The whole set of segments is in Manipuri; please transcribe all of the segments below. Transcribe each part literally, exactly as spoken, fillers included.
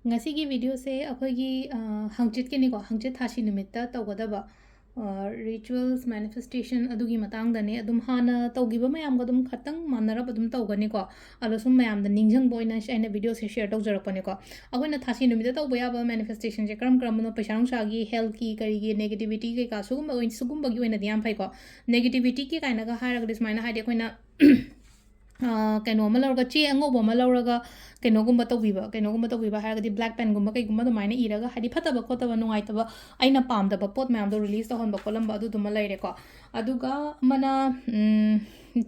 ꯉꯁꯤꯒꯤ ꯚꯤꯗꯤꯑꯣꯁꯦ ꯑꯩꯈꯣꯏꯒꯤ, ꯑ, ꯍꯪꯆꯤꯠꯀꯤꯅꯤꯀꯣ, ꯍꯪꯆꯤꯠ ꯊꯥꯁꯤ ꯅꯨꯃꯤꯠꯇ ꯇꯧꯒꯗꯕ, ꯑ, rituals, manifestation ꯑꯗꯨꯒꯤ ꯃꯇꯥꯡꯗꯅꯦ꯫ ꯑꯗꯨꯝ ꯍꯥꯟꯅ ꯇꯧꯈꯤꯕ ꯃꯌꯥꯝꯒ ꯑꯗꯨꯝ ꯈꯇꯪ ꯃꯥꯟꯅꯔꯞ ꯑꯗꯨꯝ ꯇꯧꯒꯅꯤꯀꯣ꯫ ꯑꯗꯣ ꯁꯨꯝ ꯃꯌꯥꯝꯗ ꯅꯤꯡꯁꯤꯡꯕ ꯑꯣꯏꯅ ꯑꯩꯅ ꯚꯤꯗꯤꯑꯣꯁꯦ ꯁꯤꯌꯔ ꯇꯧꯖꯔꯛꯄꯅꯤꯀꯣ꯫ ꯑꯩꯈꯣꯏꯅ ꯊꯥꯁꯤ ꯅꯨꯃꯤꯠꯇ ꯇꯧꯕ ꯌꯥꯕ ꯃꯦꯅꯤꯐꯦꯁꯇꯦꯁꯟꯁꯦ ꯀꯔꯝ ꯀꯔꯝꯕꯅꯣ? ꯄꯩꯁꯥ ꯅꯨꯡꯁꯥꯒꯤ, ꯍꯦꯜꯠꯀꯤ, ꯀꯔꯤꯒꯤ, negativity ꯀꯩꯀꯥ ꯁꯤꯒꯨꯝꯕ ꯑꯣꯏ-, ꯁꯤꯒꯨꯝꯕꯒꯤ ꯑꯣꯏꯅꯗꯤ ꯌꯥꯝ ꯐꯩꯀꯣ꯫ negativity ꯀꯤ ꯀꯥꯏꯅꯒ ꯍꯥꯏꯔꯒꯗꯤ ꯁꯨꯃꯥꯏꯅ, ꯍꯥꯏꯗꯤ ꯑꯩꯈꯣꯏꯅ ꯑ, ꯀꯩꯅꯣ ꯑꯃ ꯂꯧꯔꯒ, ꯆꯦ ꯑꯉꯧꯕ ꯑꯃ ꯂꯧꯔꯒ ꯀꯩꯅꯣꯒꯨꯝꯕ ꯇꯧꯕꯤꯕ, ꯀꯩꯅꯣꯒꯨꯝꯕ ꯇꯧꯕꯤꯕ ꯍꯥꯏꯔꯒꯗꯤ black pen ꯒꯨꯝꯕ ꯀꯩꯒꯨꯝꯕ ꯑꯗꯨꯃꯥꯏꯅ ꯏꯔꯒ, ꯍꯥꯏꯗꯤ ꯐꯠꯇꯕ ꯈꯣꯠꯇꯕ ꯅꯨꯡꯉꯥꯏꯇꯕ, ꯑꯩꯅ ꯄꯥꯝꯗꯕ ꯄꯣꯠ ꯃꯌꯥꯝꯗꯣ release ꯇꯧꯍꯟꯕ ꯈꯣꯠꯍꯟꯕ ꯑꯗꯨꯗꯨꯃ ꯂꯩꯔꯦꯀꯣ꯫ ꯑꯗꯨꯒ ꯑꯃꯅ, ꯎꯝ,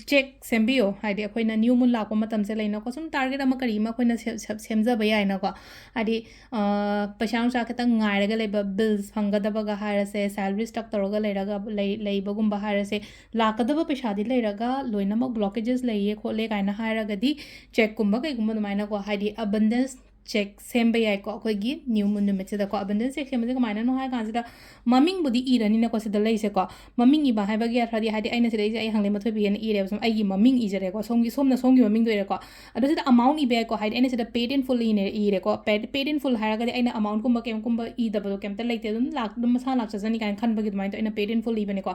check ꯁꯦꯝꯕꯤꯌꯣ, ꯍꯥꯏꯗꯤ ꯑꯩꯈꯣꯏꯅ new moon ꯂꯥꯛꯄ ꯃꯇꯝꯁꯦ ꯂꯩꯅꯀꯣ, ꯁꯨꯝ target ꯑꯃ ꯀꯔꯤ ꯑꯃ ꯑꯩꯈꯣꯏꯅ ꯁꯦꯝ-, ꯁꯦꯝ-, ꯁꯦꯝꯖꯕ ꯌꯥꯏꯅꯀꯣ꯫ ꯍꯥꯏꯗꯤ, ꯑ, ꯄꯩꯁꯥ ꯅꯨꯡꯁꯥ ꯈꯤꯇꯪ ꯉꯥꯏꯔꯒ ꯂꯩꯕ, bills ꯐꯪꯒꯗꯕꯒ ꯍꯥꯏꯔꯁꯦ, salary stuck ꯇꯧꯔꯒ ꯂꯩꯔꯒ ꯂꯩ-, ꯂꯩꯕꯒꯨꯝꯕ ꯍꯥꯏꯔꯁꯦ, ꯂꯥꯛꯀꯗꯕ ꯄꯩꯁꯥꯗꯤ ꯂꯩꯔꯒ ꯂꯣꯏꯅꯃꯛ blockages ꯂꯩꯌꯦ ꯈꯣꯠꯂꯦ ꯀꯥꯏꯅ ꯍꯥꯏꯔꯒꯗꯤ check ꯀꯨꯝꯕ ꯀꯩꯒꯨꯝꯕ ꯑꯗꯨꯃꯥꯏꯅꯀꯣ, ꯍꯥꯏꯗꯤ abundance check ꯁꯦꯝꯕ ꯌꯥꯏꯀꯣ, ꯑꯩꯈꯣꯏꯒꯤ new moon ꯅꯨꯃꯤꯠꯁꯤꯗꯀꯣ꯫ Abundance check ꯁꯦꯝꯕꯁꯦ ꯀꯃꯥꯏꯅꯅꯣ ꯍꯥꯏ ꯀꯥꯟꯁꯤꯗ, ꯃꯃꯤꯡꯕꯨꯗꯤ ꯏꯔꯅꯤꯅꯀꯣ ꯁꯤꯗ ꯂꯩꯁꯦꯀꯣ꯫ ꯃꯃꯤꯡ ꯏꯕ ꯍꯥꯏꯕꯒꯤ ꯑꯔꯊꯗꯤ, ꯍꯥꯏꯗꯤ ꯑꯩꯅ ꯁꯤꯗꯩꯁꯦ ꯑꯩ ꯍꯪꯂꯦ ꯃꯊꯣꯏꯕꯤꯅ ꯏꯔꯦꯕ, ꯁꯨꯝ ꯑꯩꯒꯤ ꯃꯃꯤꯡ ꯏꯖꯔꯦꯀꯣ, ꯁꯣꯝꯒꯤ, ꯁꯣꯝꯅ ꯁꯣꯝꯒꯤ ꯃꯃꯤꯡꯗꯣ ꯏꯔꯦꯀꯣ꯫ ꯑꯗꯣ ꯁꯤꯗ amount ꯏꯕ ꯌꯥꯏꯀꯣ, ꯍꯥꯏꯗꯤ ꯑꯩꯅ ꯁꯤꯗ paid in full ꯏꯅꯦ, ꯏꯔꯦꯀꯣ꯫ Paid, paid in full ꯍꯥꯏꯔꯒꯗꯤ ꯑꯩꯅ amount ꯀꯨꯝꯕ ꯀꯩꯝꯒꯨꯝꯕ ꯏꯗꯕꯗꯣ ꯀꯩꯝꯇ ꯂꯩꯇꯦ, ꯑꯗꯨꯝ ꯂꯥꯛ-, ꯑꯗꯨꯝ ꯃꯁꯥ ꯂꯥꯛꯆꯖꯅꯤ ꯀꯥꯏꯅ ꯈꯟꯕꯒꯤ ꯑꯗꯨꯃꯥꯏꯅ ꯇꯧ-, ꯑꯩꯅ paid in full ꯏꯕꯅꯦꯀꯣ꯫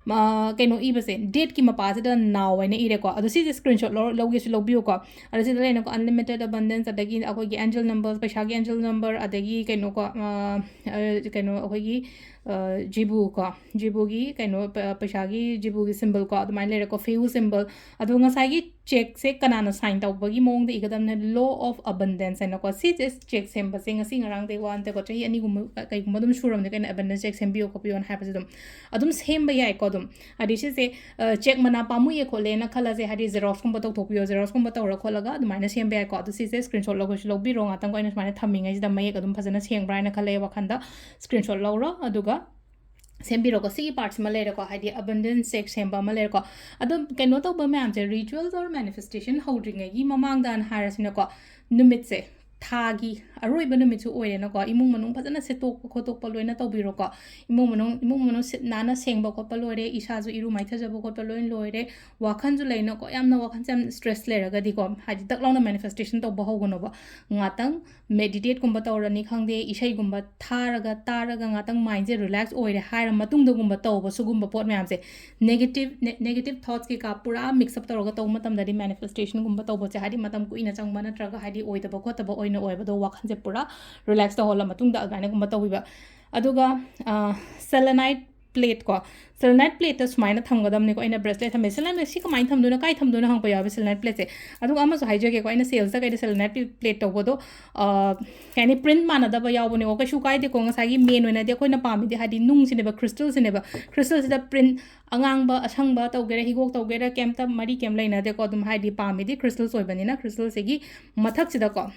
ꯃ-, ꯀꯩꯅꯣ ꯏꯕꯁꯦ, date ꯀꯤ ꯃꯄꯥꯁꯤꯗ now ꯍꯥꯏꯅ ꯏꯔꯦꯀꯣ꯫ ꯑꯗꯣ ꯁꯤꯁꯦ screenshot ꯂꯧ-, ꯂꯧꯒꯦꯁꯨ ꯂꯧꯕꯤꯌꯨꯀꯣ꯫ ꯑꯗꯣ ꯁꯤꯗ ꯂꯩꯅꯀꯣ, unlimited abundance, ꯑꯗꯒꯤ ꯑꯩꯈꯣꯏꯒꯤ angel numbers, ꯄꯩꯁꯥꯒꯤ angel number, ꯑꯗꯒꯤ ꯀꯩꯅꯣꯀꯣ, ꯑ, ꯑ, ꯀꯩꯅꯣ ꯑꯩꯈꯣꯏꯒꯤ, ꯑ, ꯖꯤꯕꯨ ꯀꯣ, ꯖꯤꯕꯨꯒꯤ ꯀꯩꯅꯣ, ꯄ-, ꯄꯩꯁꯥꯒꯤ ꯖꯤꯕꯨꯒꯤ symbol ꯀꯣ, ꯑꯗꯨꯃꯥꯏꯅ ꯂꯩꯔꯦꯀꯣ, ꯐꯦꯌꯨ symbol꯫ ꯑꯗꯣ ꯉꯁꯥꯏꯒꯤ check ꯁꯦ ꯀꯅꯥꯅ sign ꯇꯧꯕꯒꯤ ꯃꯑꯣꯡꯗ ꯏꯒꯗꯕꯅ? Law of abundance ꯍꯥꯏꯅꯀꯣ꯫ ꯁꯤꯁꯦ check ꯁꯦꯝꯕꯁꯦ ꯉꯁꯤ ꯉꯔꯥꯡꯗꯒꯤ ꯋꯥ ꯅꯠꯇꯦꯀꯣ, ꯆꯍꯤ ꯑꯅꯤꯒꯨꯝꯕ, ꯀꯩꯒꯨꯝꯕ ꯑꯗꯨꯝ ꯁꯨꯔꯕꯅꯤ ꯀꯩꯅꯣ, abundance check ꯁꯦꯝꯕꯤꯌꯣ ꯈꯣꯠꯄꯤꯌꯣꯅ ꯍꯥꯏꯕꯁꯦ ꯑꯗꯨꯝ, ꯑꯗꯨꯝ ꯁꯦꯝꯕ ꯌꯥꯏꯀꯣ꯫ ꯑꯗꯨꯝ ꯍꯥꯏꯗꯤ ꯁꯤꯁꯦ, ꯑ, check ꯃꯅꯥ ꯄꯥꯝꯃꯨꯏꯌꯦ ꯈꯣꯠꯂꯦꯅ ꯈꯜꯂꯁꯦ, ꯍꯥꯏꯗꯤ xerox ꯀꯨꯝꯕ ꯇꯧꯊꯣꯛꯄꯤꯌꯣ, xerox ꯀꯨꯝꯕ ꯇꯧꯔ ꯈꯣꯠꯂꯒ ꯑꯗꯨꯃꯥꯏꯅ ꯁꯦꯝꯕ ꯌꯥꯏꯀꯣ꯫ ꯑꯗꯣ ꯁꯤꯁꯦ screenshot ꯂꯧꯒꯦꯁꯨ ꯂꯧꯕꯤꯔꯣ, ꯉꯥꯛꯇꯪ ꯑꯩꯅ ꯁꯨꯃꯥꯏꯅ ꯊꯝꯃꯤꯉꯩꯁꯤꯗ ꯃꯌꯦꯛ ꯑꯗꯨꯝ ꯐꯖꯅ ꯁꯦꯡꯕ꯭ꯔꯥ ꯍꯥꯏꯅ ꯈꯜꯂꯦ ꯋꯥꯈꯟꯗ꯫ Screenshot ꯂꯧꯔꯣ, ꯑꯗꯨꯒ ꯁꯦꯝꯕꯤꯔꯣꯀꯣ꯫ ꯁꯤꯒꯤ part ꯁꯤꯃ ꯂꯩꯔꯦꯀꯣ, ꯍꯥꯏꯗꯤ abundance check ꯁꯦꯝꯕ ꯑꯃ ꯂꯩꯔꯦꯀꯣ꯫ ꯑꯗꯣ ꯀꯩꯅꯣ ꯇꯧꯕ ꯃꯌꯥꯝꯁꯦ, rituals or manifestation ꯍꯧꯗ꯭ꯔꯤꯉꯩꯒꯤ ꯃꯃꯥꯡꯗꯅ ꯍꯥꯏꯔꯁꯤꯅꯀꯣ, ꯅꯨꯃꯤꯠꯁꯦ, ꯊꯥꯒꯤ ꯑꯔꯣꯏꯕ ꯅꯨꯃꯤꯠꯁꯨ ꯑꯣꯏꯔꯦꯅꯀꯣ, ꯏꯃꯨꯡ ꯃꯅꯨꯡ ꯐꯖꯅ ꯁꯦꯠꯇꯣꯛꯄ ꯈꯣꯠꯇꯣꯛꯄ ꯂꯣꯏꯅ ꯇꯧꯕꯤꯔꯣꯀꯣ꯫ ꯏꯃꯨꯡ ꯃꯅꯨꯡ, ꯏꯃꯨꯡ ꯃꯅꯨꯡ ꯁꯤꯠ ꯅꯥꯟꯅ ꯁꯦꯡꯕ ꯈꯣꯠꯄ ꯂꯣꯏꯔꯦ, ꯏꯁꯥꯁꯨ ꯏꯔꯨ ꯃꯥꯏꯊꯖꯕ ꯈꯣꯠꯄ ꯂꯣꯏꯅ ꯂꯣꯏꯔꯦ, ꯋꯥꯈꯜꯁꯨ ꯂꯩꯅꯀꯣ, ꯌꯥꯝꯅ ꯋꯥꯈꯜꯁꯦ ꯌꯥꯝ stress ꯂꯩꯔꯒꯗꯤꯀꯣ, ꯍꯥꯏꯗꯤ ꯇꯛ ꯂꯥꯎꯅ manifestationꯇꯧꯕ ꯍꯧꯒꯅꯣꯕ꯫ ꯉꯥꯛꯇꯪ meditateꯀꯨꯝꯕ ꯇꯧꯔꯅꯤ ꯈꯪꯗꯦ, ꯏꯁꯩꯒꯨꯝꯕ ꯊꯥꯔꯒ ꯇꯥꯔꯒ ꯉꯥꯛꯇꯪ mindꯁꯦ relax ꯑꯣꯏꯔꯦ ꯍꯥꯏꯔ ꯃꯇꯨꯡꯗꯒꯨꯝꯕ ꯇꯧꯕ ꯁꯤꯒꯨꯝꯕ ꯄꯣꯠ ꯃꯌꯥꯝꯁꯦ, negative, negative thoughts ꯀꯩꯀꯥ ꯄꯨꯔꯥ mix up ꯇꯧꯔꯒ ꯇꯧꯕ ꯃꯇꯝꯗꯗꯤ manifestationꯒꯨꯝꯕ ꯇꯧꯕꯁꯦ, ꯍꯥꯏꯗꯤ ꯃꯇꯝ ꯀꯨꯏꯅ ꯆꯪꯕ ꯅꯠꯇ꯭ꯔꯒ ꯍꯥꯏꯗꯤ ꯑꯣꯏꯗꯕ ꯈꯣꯠꯇꯕ ꯑꯣꯏꯅ ꯑꯣꯏꯕꯗꯣ, ꯋꯥꯈꯜꯁꯦ ꯄꯨꯔꯥ relax ꯇꯧꯍꯜꯂ ꯃꯇꯨꯡꯗ ꯑꯗꯨꯃꯥꯏꯅꯒꯨꯝꯕ ꯇꯧꯕꯤꯕ꯫ ꯑꯗꯨꯒ selenite plateꯀꯣ, selenite plateꯇ ꯁꯨꯃꯥꯏꯅ ꯊꯝꯒꯗꯕꯅꯤꯀꯣ꯫ ꯑꯩꯅ bracelet ꯊꯝꯃꯦ꯫ Selenite ꯁꯤ ꯀꯃꯥꯏꯅ ꯊꯝꯗꯣꯏꯅꯣ, ꯀꯥꯏ ꯊꯝꯗꯣꯏꯅꯣ ꯍꯪꯉꯛꯄ ꯌꯥꯎꯋꯦꯕ selenite plateꯁꯦ꯫ ꯑꯗꯨꯒ ꯑꯃꯁꯨ ꯍꯥꯏꯖꯒꯦꯀꯣ, ꯑꯩꯅ salesꯇ ꯀꯩꯗ selenite plateꯇꯧꯕꯗꯣ, ꯀꯩ ꯍꯥꯏꯅꯤ, print ꯃꯥꯟꯅꯗꯕ ꯌꯥꯎꯕꯅꯦꯀꯣ꯫ ꯀꯩꯁꯨ ꯀꯥꯏꯗꯦꯀꯣ, ꯉꯁꯥꯏꯒꯤ main ꯑꯣꯏꯅꯗꯤ ꯑꯩꯈꯣꯏꯅ ꯄꯥꯝꯃꯤꯗꯤ ꯍꯥꯏꯗꯤ ꯅꯨꯡꯁꯤꯅꯦꯕ, crystalꯁꯤꯅꯦꯕ꯫ Crystalꯁꯤꯗ print ꯑꯉꯥꯡꯕ, ꯑꯁꯪꯕ ꯇꯧꯒꯦꯔꯥ, ꯍꯤꯒꯣꯛ ꯇꯧꯒꯦꯔꯥ, ꯀꯩꯝꯇ ꯃꯔꯤ ꯀꯩꯝ ꯂꯩꯅꯗꯦꯀꯣ꯫ ꯑꯗꯨꯝ ꯍꯥꯏꯗꯤ ꯄꯥꯝꯃꯤꯗꯤ crystals ꯑꯣꯏꯕꯅꯤꯅ, crystalꯁꯤꯒꯤ ꯃꯊꯛꯁꯤꯗꯀꯣ,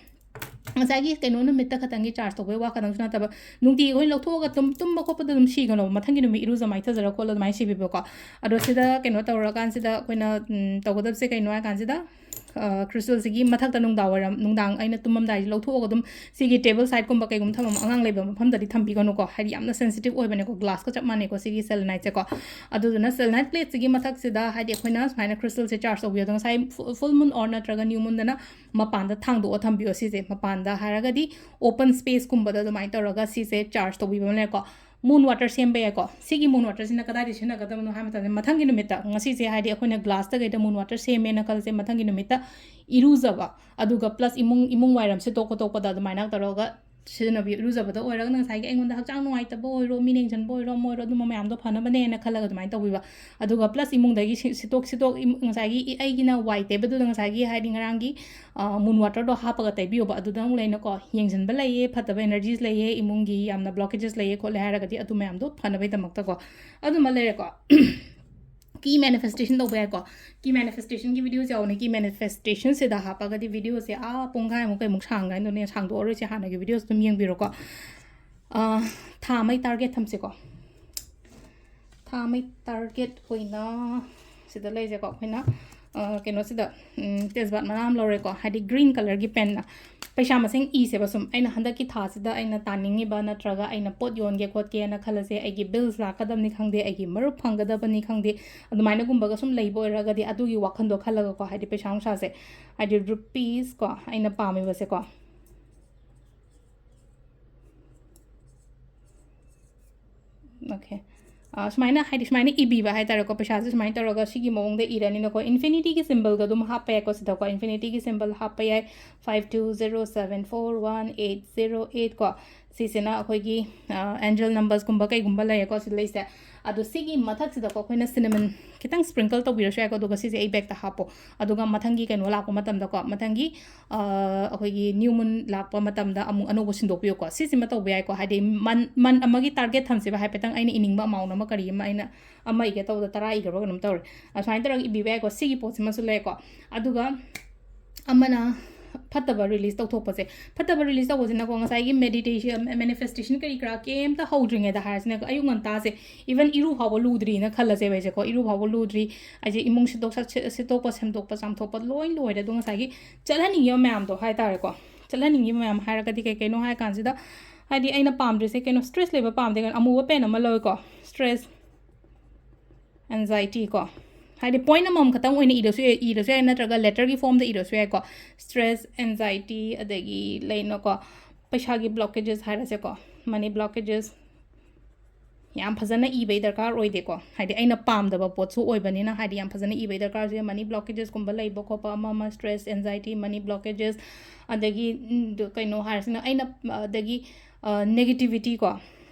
ꯉꯁꯥꯏꯒꯤ ꯀꯩꯅꯣ ꯅꯨꯃꯤꯠꯇ ꯈꯛꯇꯪꯒꯤ charge ꯇꯧꯕꯩ ꯋꯥ ꯈꯛꯇꯪꯁꯨ ꯅꯠꯇꯕ, ꯅꯨꯡꯇꯤꯒꯤ ꯑꯩꯈꯣꯏ ꯂꯧꯊꯣꯛꯑꯒ ꯇꯨꯝ-, ꯇꯨꯝꯕ ꯈꯣꯠꯄꯗ ꯑꯗꯨꯝ ꯁꯤꯒꯅꯣꯕ, ꯃꯊꯪꯒꯤ ꯅꯨꯃꯤꯠ ꯏꯔꯨꯖ ꯃꯥꯏꯊꯖꯔ ꯈꯣꯠꯂ ꯑꯗꯨꯃꯥꯏꯅ ꯁꯤꯕꯤꯕꯀꯣ꯫ ꯑꯗꯣ ꯁꯤꯗ ꯀꯩꯅꯣ ꯇꯧꯔꯀꯥꯟꯁꯤꯗ ꯑꯩꯈꯣꯏꯅ, ꯎꯝ, ꯇꯧꯒꯗꯕꯁꯦ ꯀꯩꯅꯣ ꯍꯥꯏ ꯀꯥꯟꯁꯤꯗ, crystalꯁꯤꯒꯤ ꯃꯊꯛꯇ ꯅꯨꯡꯗꯥꯡ ꯋꯥꯏꯔꯝ, ꯅꯨꯡꯗꯥꯡ ꯑꯩꯅ ꯇꯨꯝꯃꯝꯗꯥꯏꯁꯦ ꯂꯧꯊꯣꯛꯑꯒ ꯑꯗꯨꯝ ꯁꯤꯒꯤ table sideꯀꯨꯝꯕ ꯀꯩꯒꯨꯝꯕ ꯊꯝꯃꯝ, ꯑꯉꯥꯡ ꯂꯩꯕ ꯃꯐꯝꯗꯗꯤ ꯊꯝꯕꯤꯒꯅꯨꯀꯣ, ꯍꯥꯏꯗꯤ ꯌꯥꯝꯅ sensitive ꯑꯣꯏꯕꯅꯦꯀꯣ, glassꯀ ꯆꯞ ꯃꯥꯟꯅꯩꯀꯣ ꯁꯤꯒꯤ seleniteꯁꯦꯀꯣ꯫ ꯑꯗꯨꯗꯨꯅ selenite plateꯁꯤꯒꯤ ꯃꯊꯛꯁꯤꯗ ꯍꯥꯏꯗꯤ ꯑꯩꯈꯣꯏꯅ ꯁꯨꯃꯥꯏꯅ crystalꯁꯦ charge ꯇꯧꯕꯤꯌꯣ꯫ ꯑꯗꯣ ꯉꯁꯥꯏ fu-, full moon or ꯅꯠꯇ꯭ꯔꯒ new moonꯗꯅ ꯃꯄꯥꯟꯗ ꯊꯥꯡꯗꯣꯛꯑ ꯊꯝꯕꯤꯌꯣ ꯁꯤꯁꯦ꯫ ꯃꯄꯥꯟꯗ ꯍꯥꯏꯔꯒꯗꯤ open spaceꯀꯨꯝꯕꯗ ꯑꯗꯨꯃꯥꯏꯅ ꯇꯧꯔꯒ ꯁꯤꯁꯦ charge ꯇꯧꯕꯤꯕ ꯑꯃ ꯂꯩꯔꯦꯀꯣ꯫ Moon water ꯁꯦꯝꯕ ꯌꯥꯏꯀꯣ꯫ ꯁꯤꯒꯤ moon waterꯁꯤꯅ ꯀꯗꯥꯏꯗ ꯁꯤꯖꯤꯟꯅꯒꯗꯕꯅꯣ ꯍꯥꯏꯕ ꯃꯇꯝꯗ, ꯃꯊꯪꯒꯤ ꯅꯨꯃꯤꯠꯇ, ꯉꯁꯤꯁꯦ ꯍꯥꯏꯗꯤ ꯑꯩꯈꯣꯏꯅ glassꯇ ꯀꯩꯗ moon water ꯁꯦꯝꯃꯦꯅ ꯈꯜꯂꯁꯦ, ꯃꯊꯪꯒꯤ ꯅꯨꯃꯤꯠꯇ ꯏꯔꯨꯖꯕ, ꯑꯗꯨꯒ plus ꯏꯃꯨꯡ, ꯏꯃꯨꯡ ꯋꯥꯏꯔꯝ ꯁꯤꯠꯇꯣꯛ ꯈꯣꯠꯇꯣꯛꯄꯗ ꯑꯗꯨꯃꯥꯏꯅ ꯇꯧꯔꯒ ꯁꯤꯖꯤꯟꯅꯕꯤꯌꯨ꯫ ꯏꯔꯨꯖꯕꯗ ꯑꯣꯏꯔꯒꯅ ꯉꯁꯥꯏꯒꯤ ꯑꯩꯉꯣꯟꯗ ꯍꯛꯆꯥꯡ ꯅꯨꯡꯉꯥꯏꯇꯕ ꯑꯣꯏꯔꯣ, ꯃꯤ ꯅꯦꯡꯁꯟꯕ ꯑꯣꯏꯔꯣ, ꯑꯃ ꯑꯣꯏꯔꯣ, ꯑꯗꯨꯝꯕ ꯃꯌꯥꯝꯗꯣ ꯐꯅꯕꯅꯦꯅ ꯈꯜꯂꯒ ꯑꯗꯨꯃꯥꯏꯅ ꯇꯧꯕꯤꯕ꯫ ꯑꯗꯨꯒ plus ꯏꯃꯨꯡꯗꯒꯤ ꯁꯤ-, ꯁꯤꯠꯇꯣꯛ, ꯁꯤꯠꯇꯣꯛ, ꯏꯃꯨ-, ꯉꯁꯥꯏꯒꯤ ꯏ-, ꯑꯩꯒꯤꯅ ꯋꯥꯏ ꯇꯩꯕꯗꯨꯗ ꯉꯁꯥꯏꯒꯤ ꯍꯥꯏꯗꯤ ꯉꯔꯥꯡꯒꯤ, ꯑ, moon waterꯗꯣ ꯍꯥꯞꯄꯒ ꯇꯩꯕꯤꯌꯣꯕ꯫ ꯑꯗꯨꯗ ꯑꯃꯨꯛ ꯂꯩꯅꯀꯣ, ꯌꯦꯡꯁꯤꯟꯕ ꯂꯩꯌꯦ, ꯐꯠꯇꯕ energies ꯂꯩꯌꯦ, ꯏꯃꯨꯡꯒꯤ ꯌꯥꯝꯅ blockages ꯂꯩꯌꯦ ꯈꯣꯠꯂꯦ ꯍꯥꯏꯔꯒꯗꯤ ꯑꯗꯨ ꯃꯌꯥꯝꯗꯣ ꯐꯅꯕꯒꯤꯗꯃꯛꯇꯀꯣ꯫ ꯑꯗꯨꯃ ꯂꯩꯔꯦꯀꯣ꯫ Key manifestation ꯇꯧꯕ ꯌꯥꯏꯀꯣ꯫ Key manifestationꯒꯤ videoꯁꯦ ꯌꯥꯎꯕꯅꯦ꯫ Key manifestationꯁꯤꯗ ꯍꯥꯞꯄꯒꯗꯤ videoꯁꯦ ꯑꯥ ꯄꯨꯡꯈꯥꯏꯃꯨꯛ ꯀꯩꯃꯨꯛ ꯁꯥꯡꯒꯅꯤ, ꯑꯗꯨꯅ ꯁꯥꯡꯗꯣꯛꯑꯔꯣꯏꯁꯦ, ꯍꯥꯟꯅꯒꯤ videoꯁꯦ ꯑꯗꯨꯝ ꯌꯦꯡꯕꯤꯔꯣꯀꯣ꯫ ꯑ, ꯊꯥ ꯑꯃꯒꯤ target ꯊꯝꯁꯦꯀꯣ꯫ ꯊꯥ ꯑꯃꯒꯤ target ꯑꯣꯏꯅ ꯁꯤꯗ ꯂꯩꯁꯦꯀꯣ, ꯑꯩꯈꯣꯏꯅ ꯑ, ꯀꯩꯅꯣꯁꯤꯗ, ꯎꯝ, ꯇꯦꯖꯄꯥꯠ ꯃꯅꯥ ꯑꯃ ꯂꯧꯔꯦꯀꯣ, ꯍꯥꯏꯗꯤ green colourꯒꯤ penꯅ꯫ ꯄꯩꯁꯥ ꯃꯁꯤꯡ ꯏꯁꯦꯕ ꯁꯨꯝ, ꯑꯩꯅ ꯍꯟꯗꯛꯀꯤ ꯊꯥꯁꯤꯗ ꯑꯩꯅ ꯇꯥꯅꯤꯡꯉꯤꯕ, ꯅꯠꯇ꯭ꯔꯒ ꯑꯩꯅ ꯄꯣꯠ ꯌꯣꯟꯒꯦ ꯈꯣꯠꯀꯦꯅ ꯈꯜꯂꯁꯦ, ꯑꯩꯒꯤ bills ꯂꯥꯛꯀꯗꯕꯅꯤ ꯈꯪꯗꯦ, ꯑꯩꯒꯤ ꯃꯔꯨꯞ ꯐꯪꯒꯗꯕꯅꯤ ꯈꯪꯗꯦ, ꯑꯗꯨꯃꯥꯏꯅꯒꯨꯝꯕꯒ ꯁꯨꯝ ꯂꯩꯕ ꯑꯣꯏꯔꯒꯗꯤ ꯑꯗꯨꯒꯤ ꯋꯥꯈꯜꯗꯣ ꯈꯜꯂꯒꯀꯣ, ꯍꯥꯏꯗꯤ ꯄꯩꯁꯥ ꯅꯨꯡꯁꯥꯁꯦ, ꯍꯥꯏꯗꯤ rupees ꯀꯣ, ꯑꯩꯅ ꯄꯥꯝꯃꯤꯕꯁꯦꯀꯣ꯫ Okay. ꯑ, ꯁꯨꯃꯥꯏꯅ, ꯍꯥꯏꯗꯤ ꯁꯨꯃꯥꯏꯅ ꯏꯕꯤꯕ ꯍꯥꯏꯇꯥꯔꯦꯀꯣ, ꯄꯩꯁꯥꯁꯦ ꯁꯨꯃꯥꯏꯅ ꯇꯧꯔꯒ ꯁꯤꯒꯤ ꯃꯑꯣꯡꯗ ꯏꯔꯅꯤꯅꯀꯣ, infinityꯒꯤ symbolꯒ ꯑꯗꯨꯝ ꯍꯥꯞꯄ ꯌꯥꯏꯀꯣ, ꯁꯤꯗꯀꯣ, infinityꯒꯤ symbol ꯍꯥꯞꯄ ꯌꯥꯏ, five two zero seven four one eight zero eight ꯀꯣ꯫ ꯁꯤꯁꯤꯅ ꯑꯩꯈꯣꯏꯒꯤ, ꯑ, angel numbersꯀꯨꯝꯕ ꯀꯩꯒꯨꯝꯕ ꯂꯩꯔꯦꯀꯣ, ꯁꯤꯗ ꯂꯩꯁꯦ꯫ ꯑꯗꯣ ꯁꯤꯒꯤ ꯃꯊꯛꯁꯤꯗꯀꯣ ꯑꯩꯈꯣꯏꯅ cinnamon ꯈꯤꯇꯪ sprinkle ꯇꯧꯕꯤꯔꯁꯨ ꯌꯥꯏꯀꯣ, ꯑꯗꯨꯒ ꯁꯤꯁꯦ ꯑꯩ bagꯇ ꯍꯥꯞꯄꯣ꯫ ꯑꯗꯨꯒ ꯃꯊꯪꯒꯤ ꯀꯩꯅꯣ ꯂꯥꯛꯄ ꯃꯇꯝꯗꯀꯣ, ꯃꯊꯪꯒꯤ, ꯑ, ꯑꯩꯈꯣꯏꯒꯤ new moon ꯂꯥꯛꯄ ꯃꯇꯝꯗ ꯑꯃꯨꯛ ꯑꯅꯧꯕ ꯁꯤꯟꯗꯣꯛꯄꯤꯌꯨꯀꯣ꯫ ꯁꯤꯁꯤꯃ ꯇꯧꯕ ꯌꯥꯏꯀꯣ, ꯍꯥꯏꯗꯤ month, month ꯑꯃꯒꯤ target ꯊꯝꯁꯦꯕ, ꯍꯥꯏꯐꯦꯠꯇꯪ ꯑꯩꯅ ꯏꯅꯤꯡꯕ amount ꯑꯃ, ꯀꯔꯤ ꯑꯃ, ꯑꯩꯅ ꯑꯃ ꯏꯒꯦ ꯇꯧꯕꯗ ꯇꯔꯥ ꯏꯈ꯭ꯔꯕ ꯀꯩꯅꯣꯝ ꯇꯧꯔꯦ꯫ ꯑꯁꯨꯃꯥꯏꯅ ꯇꯧꯔꯒ ꯏꯕꯤꯕ ꯌꯥꯏꯀꯣ꯫ ꯁꯤꯒꯤ ꯄꯣꯠꯁꯤꯃꯁꯨ ꯂꯩꯔꯦꯀꯣ꯫ ꯑꯗꯨꯒ ꯑꯃꯅ ꯐꯠꯇꯕ release ꯇꯧꯊꯣꯛꯄꯁꯦ꯫ ꯐꯠꯇꯕ release ꯇꯧꯕꯁꯤꯅꯀꯣ, ꯉꯁꯥꯏꯒꯤ meditation, manifestation ꯀꯔꯤ ꯀꯔꯥ ꯀꯩꯝꯇ ꯍꯧꯗ꯭ꯔꯤꯉꯩꯗ ꯍꯥꯏꯔꯁꯤꯅꯦꯀꯣ, ꯑꯌꯨꯛ ꯉꯟꯇꯥꯁꯦ, even ꯏꯔꯨ ꯐꯥꯎꯕ ꯂꯨꯗ꯭ꯔꯤꯅ ꯈꯜꯂꯁꯦꯕ ꯑꯩꯁꯦꯀꯣ, ꯏꯔꯨ ꯐꯥꯎꯕ ꯂꯨꯗ꯭ꯔꯤ, ꯑꯩꯁꯦ ꯏꯃꯨꯡ ꯁꯤꯠꯇꯣꯛ ꯁꯠ-, ꯁꯤꯠꯇꯣꯛꯄ, ꯁꯦꯝꯗꯣꯛꯄ, ꯆꯥꯝꯊꯣꯛꯄ ꯂꯣꯏ ꯂꯣꯏꯔꯦ꯫ ꯑꯗꯣ ꯉꯁꯥꯏꯒꯤ ꯆꯠꯍꯟꯅꯤꯡꯉꯤꯕ ꯃꯌꯥꯝꯗꯣ ꯍꯥꯏ ꯇꯥꯔꯦꯀꯣ, ꯆꯠꯍꯟꯅꯤꯡꯉꯤꯕ ꯃꯌꯥꯝ ꯍꯥꯏꯔꯒꯗꯤ ꯀꯩ ꯀꯩꯅꯣ ꯍꯥꯏ ꯀꯥꯟꯁꯤꯗ, ꯍꯥꯏꯗꯤ ꯑꯩꯅ ꯄꯥꯝꯗ꯭ꯔꯤꯁꯦ ꯀꯩꯅꯣ, stress ꯂꯩꯕ ꯄꯥꯝꯗꯦ ꯀꯩꯅꯣ, ꯑꯃꯨꯕ pen ꯑꯃ ꯂꯧꯋꯦꯀꯣ, stress, anxiety ꯀꯣ꯫ ꯍꯥꯏꯗꯤ point ꯑꯃꯃꯝ ꯈꯛꯇꯪ ꯑꯣꯏꯅ ꯏꯔꯁꯨ ꯌꯥꯏ, ꯏꯔꯁꯨ ꯌꯥꯏ, ꯅꯠꯇ꯭ꯔꯒ letterꯒꯤ formꯗ ꯏꯔꯁꯨ ꯌꯥꯏꯀꯣ꯫ Stress, anxiety, ꯑꯗꯒꯤ ꯂꯩꯅꯀꯣ, ꯄꯩꯁꯥꯒꯤ blockages ꯍꯥꯏꯔꯁꯦꯀꯣ, money blockages, ꯌꯥꯝ ꯐꯖꯅ ꯏꯕꯩ ꯗꯔꯀꯥꯔ ꯑꯣꯏꯗꯦꯀꯣ, ꯍꯥꯏꯗꯤ ꯑꯩꯅ ꯄꯥꯝꯗꯕ ꯄꯣꯠꯁꯨ ꯑꯣꯏꯕꯅꯤꯅ, ꯍꯥꯏꯗꯤ ꯌꯥꯝ ꯐꯖꯅ ꯏꯕꯩ ꯗꯔꯀꯥꯔꯁꯦ, money blockagesꯀꯨꯝꯕ ꯂꯩꯕ ꯈꯣꯠꯄ, ꯑꯃ ꯑꯃ, stress, anxiety, money blockages, ꯑꯗꯒꯤ, ꯎꯝ, ꯗ-, ꯀꯩꯅꯣ ꯍꯥꯏꯔꯁꯤꯅ ꯑꯩꯅ, ꯑꯗꯒꯤ, ꯑ, negativity ꯀꯣ,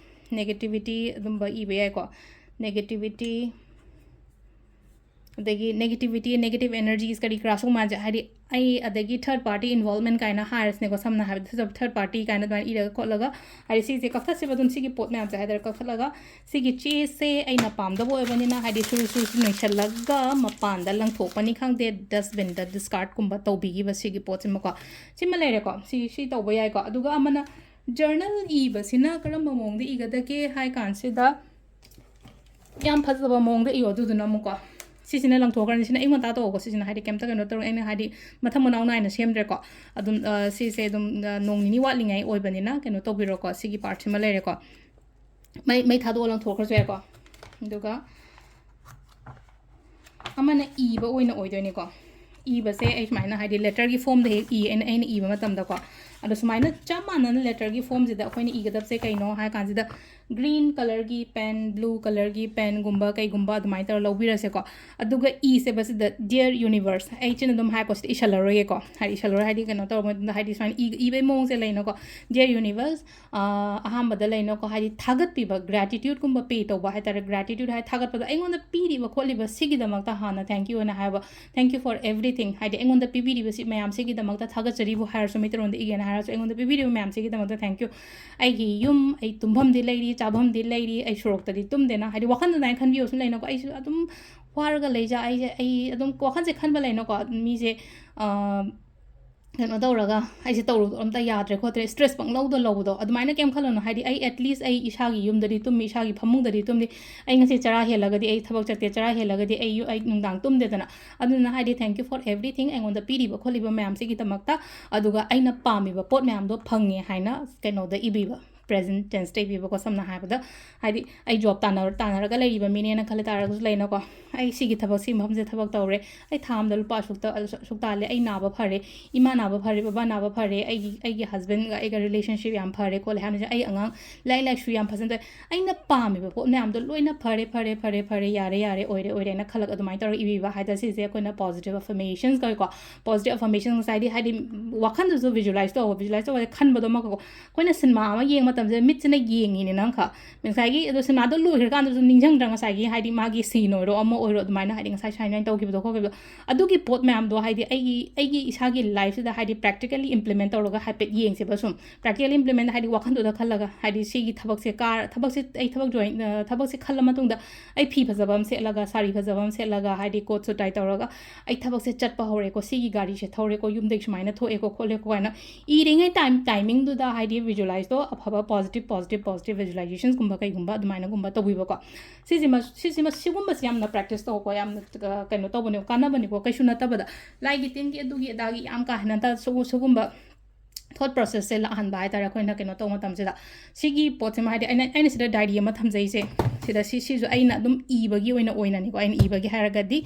negativity ꯑꯗꯨꯝꯕ ꯏꯕ ꯌꯥꯏꯀꯣ, negativity, ꯑꯗꯒꯤ negativity, negative energies ꯀꯔꯤ ꯀꯔꯥ ꯁꯨꯝꯕꯁꯦ, ꯍꯥꯏꯗꯤ ꯑꯩ ꯑꯗꯒꯤ third party involvement ꯀꯥꯏꯅ ꯍꯥꯏꯔꯁꯤꯅꯦꯀꯣ, ꯁꯝꯅ ꯍꯥꯏꯔꯕꯗ third party ꯀꯥꯏꯅ ꯑꯗꯨꯃꯥꯏꯅ ꯏꯔꯒ ꯈꯣꯠꯂꯒ, ꯍꯥꯏꯗꯤ ꯁꯤꯁꯦ ꯀꯛꯊꯠꯁꯦꯕ, ꯑꯗꯨꯝ ꯁꯤꯒꯤ ꯄꯣꯠ ꯃꯌꯥꯝꯁꯦ ꯍꯥꯏꯇꯥꯔꯦ, ꯀꯛꯊꯠꯂꯒ ꯁꯤꯒꯤ ꯆꯦꯁꯦ ꯑꯩꯅ ꯄꯥꯝꯗꯕ ꯑꯣꯏꯕꯅꯤꯅ, ꯍꯥꯏꯗꯤ ꯁꯨꯔꯨ ꯁꯨꯔꯨ ꯁꯨꯔꯨ ꯅꯣꯏꯁꯜꯂꯒ ꯃꯄꯥꯟꯗ ꯂꯪꯊꯣꯛꯄꯅꯤ ꯈꯪꯗꯦ, dustbinꯗ discardꯀꯨꯝꯕ ꯇꯧꯕꯤꯈꯤꯕ ꯁꯤꯒꯤ ꯄꯣꯠꯁꯤꯃꯀꯣ꯫ ꯁꯤꯃ ꯂꯩꯔꯦꯀꯣ, ꯁꯤ, ꯁꯤ ꯇꯧꯕ ꯌꯥꯏꯀꯣ꯫ ꯑꯗꯨꯒ ꯑꯃꯅ journal ꯏꯕꯁꯤꯅ ꯀꯔꯝꯕ ꯃꯑꯣꯡꯗ ꯏꯒꯗꯒꯦ ꯍꯥꯏ ꯀꯥꯟꯁꯤꯗ, ꯌꯥꯝ ꯐꯖꯕ ꯃꯑꯣꯡꯗ ꯏꯌꯣ꯫ ꯑꯗꯨꯗꯨꯅ ꯑꯃꯨꯛꯀꯣ, ꯁꯤꯁꯤꯅ ꯂꯪꯊꯣꯛꯈ꯭ꯔꯅꯤ꯫ ꯁꯤꯅ ꯑꯌꯨꯛ ꯉꯟꯇꯥ ꯇꯧꯑꯣꯀꯣ꯫ ꯁꯤꯁꯤꯅ ꯍꯥꯏꯗꯤ ꯀꯩꯝꯇ ꯀꯩꯅꯣ ꯇꯧꯔꯣꯏ꯫ ꯑꯩꯅ ꯍꯥꯏꯗꯤ ꯃꯊꯪ ꯃꯅꯥꯎ ꯅꯥꯏꯅ ꯁꯦꯝꯗ꯭ꯔꯦꯀꯣ꯫ ꯑꯗꯨꯝ, ꯑ, ꯁꯤꯁꯦ ꯑꯗꯨꯝ, ꯑ, ꯅꯣꯡ ꯅꯤꯅꯤ ꯋꯥꯠꯂꯤꯉꯩ ꯑꯣꯏꯕꯅꯤꯅ ꯀꯩꯅꯣ ꯇꯧꯕꯤꯔꯣꯀꯣ꯫ ꯁꯤꯒꯤ ꯄꯥꯔꯠꯁꯤꯃ ꯂꯩꯔꯦꯀꯣ꯫ ꯃꯩ, ꯃꯩ ꯊꯥꯗꯣꯛꯑ ꯂꯪꯊꯣꯛꯈ꯭ꯔꯁꯨ ꯌꯥꯏꯀꯣ꯫ ꯑꯗꯨꯒ ꯑꯃꯅ ꯏꯕ ꯑꯣꯏꯅ ꯑꯣꯏꯗꯣꯏꯅꯤꯀꯣ꯫ ꯏꯕꯁꯦ ꯑꯩ ꯁꯨꯃꯥꯏꯅ ꯍꯥꯏꯗꯤ ꯂꯦꯇꯔꯒꯤ ꯐꯣꯝꯗ ꯍꯦꯛ ꯏ, ꯑꯩꯅ, ꯑꯩꯅ ꯏꯕ ꯃꯇꯝꯗꯀꯣ꯫ ꯑꯗꯣ ꯁꯨꯃꯥꯏꯅ ꯆꯞ ꯃꯥꯟꯅꯅ ꯂꯦꯇꯔꯒꯤ ꯐꯣꯝꯁꯤꯗ ꯑꯩꯈꯣꯏꯅ ꯏꯒꯗꯕꯁꯦ ꯀꯩꯅꯣ ꯍꯥꯏ ꯀꯥꯟꯁꯤꯗ, green colourꯒꯤ pen, blue colourꯒꯤ penꯒꯨꯝꯕ ꯀꯩꯒꯨꯝꯕ ꯑꯗꯨꯃꯥꯏꯅ ꯇꯧꯔ ꯂꯧꯕꯤꯔꯁꯦꯀꯣ꯫ ꯑꯗꯨꯒ ꯏꯁꯦ ꯕꯁꯤꯗ, "Dear Universe", ꯑꯩ ꯆꯤꯟꯅ ꯑꯗꯨꯝ ꯍꯥꯏꯀꯣ, ꯁꯤꯗ ꯏꯁꯜꯂꯔꯣꯏꯒꯦꯀꯣ꯫ ꯍꯥꯏꯗꯤ ꯏꯁꯜꯂꯔꯣꯏ ꯍꯥꯏꯗꯤ ꯀꯩꯅꯣ ꯇꯧꯕ ꯃꯇꯝꯗ ꯍꯥꯏꯗꯤ ꯁꯨꯃꯥꯏꯅ ꯏ-, ꯏꯕꯩ ꯃꯑꯣꯡꯁꯦ ꯂꯩꯅꯀꯣ꯫ "Dear Universe", ꯑ, ꯑꯍꯥꯟꯕꯗ ꯂꯩꯅꯀꯣ, ꯍꯥꯏꯗꯤ ꯊꯥꯒꯠꯄꯤꯕ, gratitudeꯀꯨꯝꯕ pay ꯇꯧꯕ ꯍꯥꯏ ꯇꯥꯔꯦ, gratitude ꯍꯥꯏ ꯊꯥꯒꯠꯄꯗꯣ, ꯑꯩꯉꯣꯟꯗ ꯄꯤꯔꯤꯕ ꯈꯣꯠꯂꯤꯕ ꯁꯤꯒꯤꯗꯃꯛꯇ ꯍꯥꯟꯅ thank you ꯑꯅ ꯍꯥꯏꯕ, "Thank you for everything", ꯍꯥꯏꯗꯤ ꯑꯩꯉꯣꯟꯗ ꯄꯤꯕꯤꯔꯤꯕ ꯁꯤ ꯃꯌꯥꯝꯁꯤꯒꯤꯗꯃꯛꯇ ꯊꯥꯒꯠꯆꯔꯤꯕꯨ ꯍꯥꯏꯔꯁꯨ, ꯃꯩꯇꯩꯂꯣꯟꯗ ꯏꯒꯦꯅ ꯍꯥꯏꯔꯁꯨ, ꯑꯩꯉꯣꯟꯗ ꯄꯤꯕꯤꯔꯤꯕ ꯃꯌꯥꯝꯁꯤꯒꯤꯗꯃꯛꯇ thank you꯫ ꯑꯩꯒꯤ ꯌꯨꯝ, ꯑꯩ ꯇꯨꯝꯐꯝꯗꯤ ꯂꯩꯔꯤ, ꯆꯥꯐꯝꯗꯤ ꯂꯩꯔꯤ, ꯑꯩ ꯁꯣꯔꯣꯛꯇꯗꯤ ꯇꯨꯝꯗꯦꯅ, ꯍꯥꯏꯗꯤ ꯋꯥꯈꯜꯗ ꯑꯗꯨꯃꯥꯏꯅ ꯈꯟꯕꯤꯌꯣ ꯁꯨꯝ ꯂꯩꯅꯀꯣ, "ꯑꯩꯁꯨ ꯑꯗꯨꯝ ꯋꯥꯔꯒ ꯂꯩꯖ-, ꯑꯩꯁꯦ, ꯑꯩ ꯑꯗꯨꯝ ꯋꯥꯈꯜꯁꯦ ꯈꯟꯕ ꯂꯩꯅꯀꯣ", ꯃꯤꯁꯦ, ꯑ, ꯀꯩꯅꯣ ꯇꯧꯔꯒ ꯑꯩꯁꯦ ꯇꯧꯔꯨ ꯑꯝꯇ ꯌꯥꯗ꯭ꯔꯦ ꯈꯣꯠꯇ꯭ꯔꯦ, stress ꯄꯪꯂꯧꯗ ꯂꯧꯕꯗꯣ, ꯑꯗꯨꯃꯥꯏꯅ ꯀꯩꯝ ꯈꯜꯂꯨꯅꯨ꯫ ꯍꯥꯏꯗꯤ ꯑꯩ at least ꯑꯩ ꯏꯁꯥꯒꯤ ꯌꯨꯝꯗꯗꯤ ꯇꯨꯝꯃꯤ, ꯏꯁꯥꯒꯤ ꯐꯃꯨꯡꯗꯗꯤ ꯇꯨꯝꯃꯤ꯫ ꯑꯩ ꯉꯁꯤ ꯆꯔꯥ ꯍꯦꯜꯂꯒꯗꯤ, ꯑꯩ ꯊꯕꯛ ꯆꯠꯇꯦ, ꯆꯔꯥ ꯍꯦꯜꯂꯒꯗꯤ ꯑꯩ ꯌꯨ-, ꯑꯩ ꯅꯨꯡꯗꯥꯡ ꯇꯨꯝꯗꯦꯗꯅ꯫ ꯑꯗꯨꯅ ꯍꯥꯏꯗꯤ thank you for everything ꯑꯩꯉꯣꯟꯗ ꯄꯤꯔꯤꯕ ꯈꯣꯠꯂꯤꯕ ꯃꯌꯥꯝꯁꯤꯒꯤꯗꯃꯛꯇ꯫ ꯑꯗꯨꯒ ꯑꯩꯅ ꯄꯥꯝꯃꯤꯕ ꯄꯣꯠ ꯃꯌꯥꯝꯗꯣ ꯐꯪꯉꯦ ꯍꯥꯏꯅ ꯀꯩꯅꯣꯗ ꯏꯕꯤꯕ, present tenseꯇ ꯏꯕꯤꯕꯀꯣ꯫ ꯁꯝꯅ ꯍꯥꯏꯔꯕꯗ, ꯍꯥꯏꯗꯤ ꯑꯩ job ꯇꯥꯟꯅ-, ꯇꯥꯟꯅꯔꯒ ꯂꯩꯔꯤꯕ ꯃꯤꯅꯦꯅ ꯈꯜꯂ ꯇꯥꯔꯒꯁꯨ ꯂꯩꯅꯀꯣ, "ꯑꯩ ꯁꯤꯒꯤ ꯊꯕꯛ, ꯁꯤ ꯃꯐꯝꯁꯤꯗ ꯊꯕꯛ ꯇꯧꯔꯦ, ꯑꯩ ꯊꯥ ꯑꯃꯗ ꯂꯨꯄꯥ ꯑꯁꯨꯛꯇ-, ꯑꯁꯨꯛ ꯇꯥꯜꯂꯦ, ꯑꯩ ꯅꯥꯕ ꯐꯔꯦ, ꯏꯃꯥ ꯅꯥꯕ ꯐꯔꯦ, ꯕꯕꯥ ꯅꯥꯕ ꯐꯔꯦ, ꯑꯩꯒꯤ, ꯑꯩꯒꯤ husbandꯒ ꯑꯩꯒ relationship ꯌꯥꯝ ꯐꯔꯦ ꯈꯣꯠꯂꯦ" ꯍꯥꯏꯕꯅꯤꯅ, "ꯑꯩ ꯑꯉꯥꯡ ꯂꯥꯏꯔꯤꯛ ꯂꯥꯏꯁꯨ ꯌꯥꯝ ꯐꯖꯅ ꯇꯧꯋꯦ", ꯑꯩꯅ ꯄꯥꯝꯃꯤꯕ ꯄꯣꯠ ꯃꯌꯥꯝꯗꯣ ꯂꯣꯏꯅ "ꯐꯔꯦ, ꯐꯔꯦ, ꯐꯔꯦ, ꯐꯔꯦ, ꯌꯥꯔꯦ, ꯌꯥꯔꯦ, ꯑꯣꯏꯔꯦ, ꯑꯣꯏꯔꯦ" ꯍꯥꯏꯅ ꯈꯜꯂꯒ ꯑꯗꯨꯃꯥꯏꯅ ꯇꯧꯔꯒ ꯏꯕꯤꯕ ꯍꯥꯏ ꯇꯥꯔꯦ꯫ ꯁꯤꯁꯦ ꯑꯩꯈꯣꯏꯅ positive affirmations ꯀꯧꯏꯀꯣ꯫ Positive affirmations ꯉꯁꯥꯏꯗꯤ ꯍꯥꯏꯗꯤ ꯋꯥꯈꯜꯗꯁꯨ visualize ꯇꯧꯕ, visualize ꯇꯧꯕꯁꯦ ꯈꯟꯕꯗꯣ ꯑꯃꯈꯛꯀꯣ꯫ ꯑꯩꯈꯣꯏꯅ ꯁꯤꯅꯦꯃꯥ ꯑꯃ ꯌꯦꯡꯕ ꯃꯇꯝꯁꯤꯗ ꯃꯤꯠꯁꯤꯅ ꯌꯦꯡꯉꯤꯅꯦ ꯅꯪꯈꯛ꯫ ꯉꯁꯥꯏꯒꯤ ꯑꯗꯣ ꯁꯤꯅꯦꯃꯥꯗꯣ ꯂꯣꯏꯈ꯭ꯔꯀꯥꯟꯗꯁꯨ ꯅꯤꯡꯁꯤꯡꯗ꯭ꯔꯥ, ꯉꯁꯥꯏꯒꯤ ꯍꯥꯏꯗꯤ ꯃꯥꯒꯤ scene ꯑꯣꯏꯔꯣ ꯑꯃ ꯑꯣꯏꯔꯣ, ꯑꯗꯨꯃꯥꯏꯅ ꯍꯥꯏꯗꯤ ꯉꯁꯥꯏ ꯁꯨꯃꯥꯏꯅ ꯇꯧꯈꯤꯕꯗꯣ ꯈꯣꯠꯈꯤꯕꯗꯣ꯫ ꯑꯗꯨꯒꯤ ꯄꯣꯠ ꯃꯌꯥꯝꯗꯣ ꯍꯥꯏꯗꯤ ꯑꯩꯒꯤ, ꯑꯩꯒꯤ ꯏꯁꯥꯒꯤ lifeꯁꯤꯗ ꯍꯥꯏꯗꯤ practically implement ꯇꯧꯔꯒ ꯍꯥꯏꯐꯦꯠ ꯌꯦꯡꯁꯦꯕ ꯁꯨꯝ꯫ Practically implement ꯍꯥꯏꯗꯤ ꯋꯥꯈꯜꯗꯨꯗ ꯈꯜꯂꯒ, ꯍꯥꯏꯗꯤ ꯁꯤꯒꯤ ꯊꯕꯛꯁꯦ ꯀꯥꯔ-, ꯊꯕꯛꯁꯦ, ꯑꯩ ꯊꯕꯛ join, ꯑ, ꯊꯕꯛꯁꯦ ꯈꯜꯂ ꯃꯇꯨꯡꯗ ꯑꯩ ꯐꯤ ꯐꯖꯕ ꯑꯃ ꯁꯦꯠꯂꯒ, ꯁꯥꯔꯤ ꯐꯖꯕ ꯑꯃ ꯁꯦꯠꯂꯒ, ꯍꯥꯏꯗꯤ coat suit tie ꯇꯧꯔꯒ ꯑꯩ ꯊꯕꯛꯁꯦ ꯆꯠꯄ ꯍꯧꯔꯦꯀꯣ, ꯁꯤꯒꯤ ꯒꯥꯔꯤꯁꯦ ꯊꯧꯔꯦꯀꯣ, ꯌꯨꯝꯗꯒꯤ ꯁꯨꯃꯥꯏꯅ ꯊꯣꯛꯑꯦ ꯈꯣꯠꯂꯦꯀꯣ ꯍꯥꯏꯅ ꯏꯔꯤꯉꯩ ꯇꯥꯏꯝ ꯇꯥꯏꯃꯤꯡꯗꯨꯗ ꯍꯥꯏꯗꯤ ꯚꯤꯖꯨꯑꯦꯂꯥꯏꯁꯇꯣ ꯑꯐꯕ positive positive positive visualizationꯁꯀꯨꯝꯕ ꯀꯩꯒꯨꯝꯕ ꯑꯗꯨꯃꯥꯏꯅꯒꯨꯝꯕ ꯇꯧꯕꯤꯕꯀꯣ꯫ ꯁꯤꯁꯤꯃ ꯁꯤꯁꯤꯃ ꯁꯤꯒꯨꯝꯕꯁꯤ ꯌꯥꯝꯅ practice ꯇꯧꯀꯣ, ꯌꯥꯝꯅ ꯀꯩꯅꯣ ꯇꯧꯕꯅꯦ, ꯀꯥꯟꯅꯕꯅꯤꯀꯣ꯫ ꯀꯩꯁꯨ ꯅꯠꯇꯕꯗ ꯂꯥꯏꯒꯤ ꯇꯤꯟꯒꯤ ꯑꯗꯨꯒꯤ ꯑꯗꯥꯒꯤ ꯌꯥꯝ ꯀꯥ ꯍꯦꯟꯅ ꯁꯤꯒꯨꯝꯕ thought processꯁꯦ ꯂꯥꯛꯍꯟꯕ ꯍꯥꯏꯇꯥꯔꯦ ꯑꯩꯈꯣꯏꯅ ꯀꯩꯅꯣ ꯇꯧꯕ ꯃꯇꯝꯁꯤꯗ꯫ ꯁꯤꯒꯤ ꯄꯣꯠꯁꯤꯃ ꯍꯥꯏꯗꯤ ꯑꯩꯅ ꯑꯩꯅ ꯁꯤꯗ ꯗꯥꯏꯔꯤ ꯑꯃ ꯊꯝꯖꯩꯁꯦ, ꯁꯤꯗ ꯁꯤ ꯁꯤꯁꯨ ꯑꯩꯅ ꯑꯗꯨꯝ ꯏꯕꯒꯤ ꯑꯣꯏꯅ ꯑꯣꯏꯅꯅꯤꯀꯣ꯫ ꯑꯩꯅ ꯏꯕꯒꯤ ꯍꯥꯏꯔꯒꯗꯤ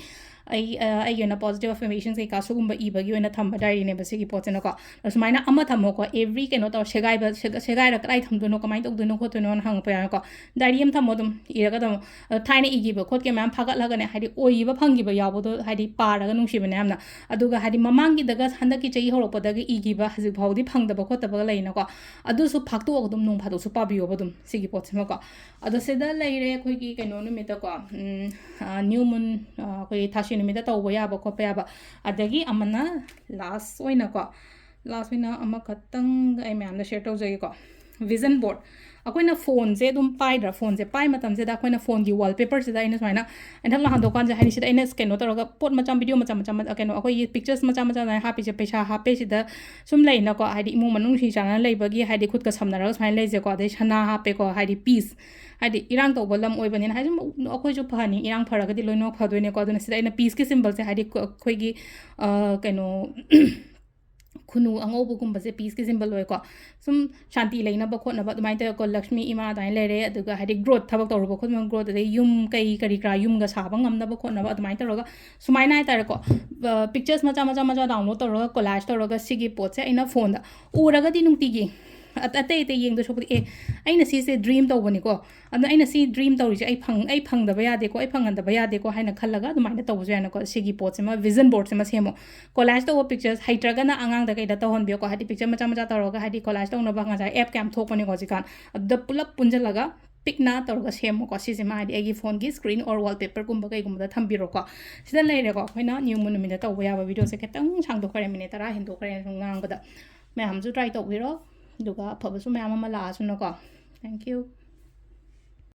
ꯑꯩ ꯑꯩꯒꯤ ꯑꯣꯏꯅ positive affirmations ꯀꯩꯀꯥ ꯁꯤꯒꯨꯝꯕ ꯏꯕꯒꯤ ꯑꯣꯏꯅ ꯊꯝꯕ ꯗꯥꯏꯔꯤꯅꯦꯕ ꯁꯤꯒꯤ ꯄꯣꯠꯁꯤꯅꯀꯣ꯫ ꯑꯁꯨꯃꯥꯏꯅ ꯑꯃ ꯊꯝꯃꯣꯀꯣ, every ꯀꯩꯅꯣ ꯇꯧꯔ ꯁꯦꯒꯥꯏꯕ ꯁꯦꯒꯥꯏꯔ ꯀꯗꯥꯏ ꯊꯝꯗꯣꯏꯅꯣ, ꯀꯃꯥꯏꯅ ꯇꯧꯗꯣꯏꯅꯣ ꯈꯣꯠꯇꯣꯏꯅꯣꯅ ꯍꯪꯉꯛꯄ ꯌꯥꯏꯀꯣ꯫ ꯗꯥꯏꯔꯤ ꯑꯃ ꯊꯝꯃꯣ, ꯑꯗꯨꯝ ꯏꯔꯒ ꯊꯝꯃꯣ꯫ ꯊꯥꯏꯅ ꯏꯈꯤꯕ ꯈꯣꯠꯈꯤꯕ ꯃꯌꯥꯝ ꯐꯥꯒꯠꯂꯒꯅꯦ, ꯍꯥꯏꯗꯤ ꯑꯣꯏꯈꯤꯕ ꯐꯪꯈꯤꯕ ꯌꯥꯎꯕꯗꯣ ꯍꯥꯏꯗꯤ ꯄꯥꯔꯒ ꯅꯨꯡꯁꯤꯕꯅꯦ ꯌꯥꯝꯅ꯫ ꯑꯗꯨꯒ ꯍꯥꯏꯗꯤ ꯃꯃꯥꯡꯒꯤꯗꯒ ꯍꯟꯗꯛꯀꯤ ꯆꯍꯤ ꯍꯧꯔꯛꯄꯗꯒ ꯏꯈꯤꯕ ꯍꯧꯖꯤꯛ ꯐꯥꯎꯗꯤ ꯐꯪꯗꯕ ꯈꯣꯠꯇꯕꯒ ꯂꯩꯅꯀꯣ꯫ ꯑꯗꯨꯁꯨ ꯐꯥꯛꯇꯣꯛꯑꯒ ꯑꯗꯨꯝ ꯅꯣꯡ ꯐꯥꯗꯣꯛꯁꯨ ꯄꯥꯕꯤꯌꯣꯕ ꯑꯗꯨꯝ ꯁꯤꯒꯤ ꯄꯣꯠꯁꯤꯃꯀꯣ꯫ ꯑꯗꯣ ꯁꯤꯗ ꯂꯩꯔꯦ ꯑꯩꯈꯣꯏꯒꯤ ꯀꯩꯅꯣ ꯅꯨꯃꯤꯠꯇꯀꯣ, ꯎꯝ, ꯑ, new moon, ꯑ, ꯑꯩꯈꯣꯏꯒꯤ ꯊꯥꯁꯤ ꯅꯨꯃꯤꯠꯇ ꯇꯧꯕ ꯌꯥꯕ ꯈꯣꯠꯄ ꯌꯥꯕ꯫ ꯑꯗꯒꯤ ꯑꯃꯅ ꯂꯥꯁ ꯑꯣꯏꯅꯀꯣ, ꯂꯥꯁ ꯑꯣꯏꯅ ꯑꯃꯈꯛꯇꯪ ꯑꯩ ꯃꯌꯥꯝꯗ ꯁꯤꯌꯔ ꯇꯧꯖꯒꯦꯀꯣ꯫ Vision board꯫ ꯑꯩꯈꯣꯏꯅ ꯐꯣꯟꯁꯦ ꯑꯗꯨꯝ ꯄꯥꯏꯗ꯭ꯔꯥ? ꯐꯣꯟꯁꯦ ꯄꯥꯏ ꯃꯇꯝꯁꯤꯗ ꯑꯩꯈꯣꯏꯅ ꯐꯣꯟꯒꯤ wallpaperꯁꯤꯗ ꯑꯩꯅ ꯁꯨꯃꯥꯏꯅ ꯑꯩꯅ ꯊꯛ ꯍꯟꯗꯣꯛꯀꯥꯟꯁꯦ ꯍꯥꯏꯗꯤ ꯁꯤꯗ ꯑꯩꯅ ꯀꯩꯅꯣ ꯇꯧꯔꯒ ꯄꯣꯠ ꯃꯆꯥ, ꯚꯤꯗꯤꯑꯣ ꯃꯆꯥ ꯃꯆꯥ ꯃꯆꯥ, ꯀꯩꯅꯣ ꯑꯩꯈꯣꯏꯒꯤ ꯄꯤꯛꯆꯔꯁ ꯃꯆꯥ ꯃꯆꯥ ꯑꯗꯨꯃꯥꯏꯅ ꯍꯥꯞꯄꯤꯁꯦ, ꯄꯩꯁꯥ ꯍꯥꯞꯄꯦ ꯁꯤꯗ ꯁꯨꯝ ꯂꯩꯅꯀꯣ, ꯍꯥꯏꯗꯤ ꯏꯃꯨꯡ ꯃꯅꯨꯡ ꯅꯨꯡꯁꯤ ꯆꯥꯟꯅꯅ ꯂꯩꯕꯒꯤ ꯍꯥꯏꯗꯤ ꯈꯨꯠꯀ ꯁꯝꯅꯔꯒ ꯁꯨꯃꯥꯏꯅ ꯂꯩꯁꯦꯀꯣ꯫ ꯑꯗꯩ ꯁꯅꯥ ꯍꯥꯞꯄꯦꯀꯣ, ꯍꯥꯏꯗꯤ ꯄꯤꯁ, ꯍꯥꯏꯗꯤ ꯏꯔꯥꯡ ꯇꯧꯕ ꯂꯝ ꯑꯣꯏꯕꯅꯤꯅ ꯍꯥꯏꯗꯤ ꯁꯨꯝ ꯑꯩꯈꯣꯏꯁꯨ ꯐꯍꯟꯅꯤꯡ, ꯏꯔꯥꯡ ꯐꯔꯒꯗꯤ ꯂꯣꯏꯅꯃꯛ ꯐꯗꯣꯏꯅꯦꯀꯣ꯫ ꯑꯗꯨꯅ ꯁꯤꯗ ꯑꯩꯅ ꯄꯤꯁꯀꯤ ꯁꯤꯝꯕꯜꯁꯦ ꯍꯥꯏꯗꯤ ꯑꯩꯈꯣꯏꯒꯤ, ꯑ, ꯀꯩꯅꯣ, ꯈꯨꯅꯨ ꯑꯉꯧꯕꯒꯨꯝꯕꯁꯦ ꯄꯤꯁꯀꯤ ꯁꯤꯝꯕꯜ ꯑꯣꯏꯀꯣ꯫ ꯁꯨꯝ ꯁꯥꯟꯇꯤ ꯂꯩꯅꯕ ꯈꯣꯠꯅꯕ ꯑꯗꯨꯃꯥꯏꯅ ꯇꯧꯔꯒ ꯂꯛꯁꯃꯤ ꯏꯃꯥ ꯑꯗꯨꯃꯥꯏꯅ ꯂꯩꯔꯦ꯫ ꯑꯗꯨꯒ ꯍꯥꯏꯗꯤ ꯒ꯭ꯔꯣꯠ, ꯊꯕꯛ ꯇꯧꯔꯨꯕ ꯈꯣꯠꯄ, ꯒ꯭ꯔꯣꯠ, ꯑꯗꯩ ꯌꯨꯝ ꯀꯩ ꯀꯔꯤ ꯀꯔꯥ ꯌꯨꯝꯒ ꯁꯥꯕ ꯉꯝꯅꯕ ꯈꯣꯠꯅꯕ ꯑꯗꯨꯃꯥꯏꯅ ꯇꯧꯔꯒ ꯁꯨꯃꯥꯏꯅ ꯍꯥꯏꯇꯥꯔꯦꯀꯣ, ꯄꯤꯛꯆꯔꯁ ꯃꯆꯥ ꯃꯆꯥ ꯃꯆꯥ ꯗꯥꯎꯟꯂꯣꯗ ꯇꯧꯔꯒ ꯀꯣꯂꯥꯏꯖ ꯇꯧꯔꯒ ꯁꯤꯒꯤ ꯄꯣꯠꯁꯦ ꯑꯩꯅ ꯐꯣꯟꯗ ꯎꯔꯒꯗꯤ ꯅꯨꯡꯇꯤꯒꯤ ꯑ-, ꯑꯇꯩ ꯑꯇꯩ ꯌꯦꯡꯗꯣꯏ ꯁꯔꯨꯛꯄꯨꯗꯤ, "ꯑꯦ, ꯑꯩꯅ ꯁꯤꯁꯦ ꯗ꯭ꯔꯤꯝ ꯇꯧꯕꯅꯤꯀꯣ, ꯑꯗꯨꯅ ꯑꯩꯅ ꯁꯤ ꯗ꯭ꯔꯤꯝ ꯇꯧꯔꯤꯁꯦ ꯑꯩ ꯐꯪ-, ꯑꯩ ꯐꯪꯗꯕ ꯌꯥꯗꯦꯀꯣ, ꯑꯩ ꯐꯪꯍꯟꯗꯕ ꯌꯥꯗꯦꯀꯣ" ꯍꯥꯏꯅ ꯈꯜꯂꯒ ꯑꯗꯨꯃꯥꯏꯅ ꯇꯧꯕꯁꯨ ꯌꯥꯏꯅꯀꯣ꯫ ꯁꯤꯒꯤ ꯄꯣꯠꯁꯤꯃ, ꯚꯤꯖꯟ ꯕꯣꯔꯗꯁꯤꯃ ꯁꯦꯝꯃꯣ꯫ ꯀꯣꯂꯥꯏꯖ ꯇꯧꯕ ꯄꯤꯛꯆꯔꯁ ꯍꯩꯇ꯭ꯔꯒꯅ ꯑꯉꯥꯡꯗ ꯀꯩꯗ ꯇꯧꯍꯟꯕꯤꯌꯣꯀꯣ, ꯍꯥꯏꯗꯤ ꯄꯤꯛꯆꯔ ꯃꯆꯥ ꯃꯆꯥ ꯇꯧꯔꯒ, ꯍꯥꯏꯗꯤ ꯀꯣꯂꯥꯏꯖ ꯇꯧꯅꯕ ꯉꯁꯥꯏ ꯑꯦꯞ ꯀꯌꯥꯝ ꯊꯣꯛꯄꯅꯤꯀꯣ ꯍꯧꯖꯤꯛꯀꯥꯟ, ꯑꯗꯨꯗ ꯄꯨꯂꯞ ꯄꯨꯟꯁꯤꯜꯂꯒ ꯄꯤꯛꯅ ꯇꯧꯔꯒ ꯁꯦꯝꯃꯣꯀꯣ꯫ ꯁꯤꯁꯤꯃ ꯍꯥꯏꯗꯤ ꯑꯩꯒꯤ ꯐꯣꯟꯒꯤ screen or wallpaperꯒꯨꯝꯕ ꯀꯩꯒꯨꯝꯕꯗ ꯊꯝꯕꯤꯔꯣꯀꯣ꯫ ꯁꯤꯗ ꯂꯩꯔꯦꯀꯣ ꯑꯩꯈꯣꯏꯅ new moon ꯅꯨꯃꯤꯠꯇ ꯇꯧꯕ ꯌꯥꯕ꯫ ꯚꯤꯗꯤꯑꯣꯁꯦ ꯈꯤꯇꯪ ꯁꯥꯡꯗꯣꯛꯈ꯭ꯔꯦ, ꯃꯤꯅꯤꯠ ꯇꯔꯥ ꯍꯦꯟꯗꯣꯛꯈ꯭ꯔꯦ ꯁꯨꯝ ꯉꯥꯡꯕꯗ꯫ ꯃꯌꯥꯝꯁꯨ try ꯇꯧꯕꯤꯔꯣ, ꯑꯗꯨꯒ ꯑꯐꯕꯁꯨ ꯃꯌꯥꯝ ꯑꯃ ꯂꯥꯛꯑꯁꯅꯨꯀꯣ꯫ Thank you.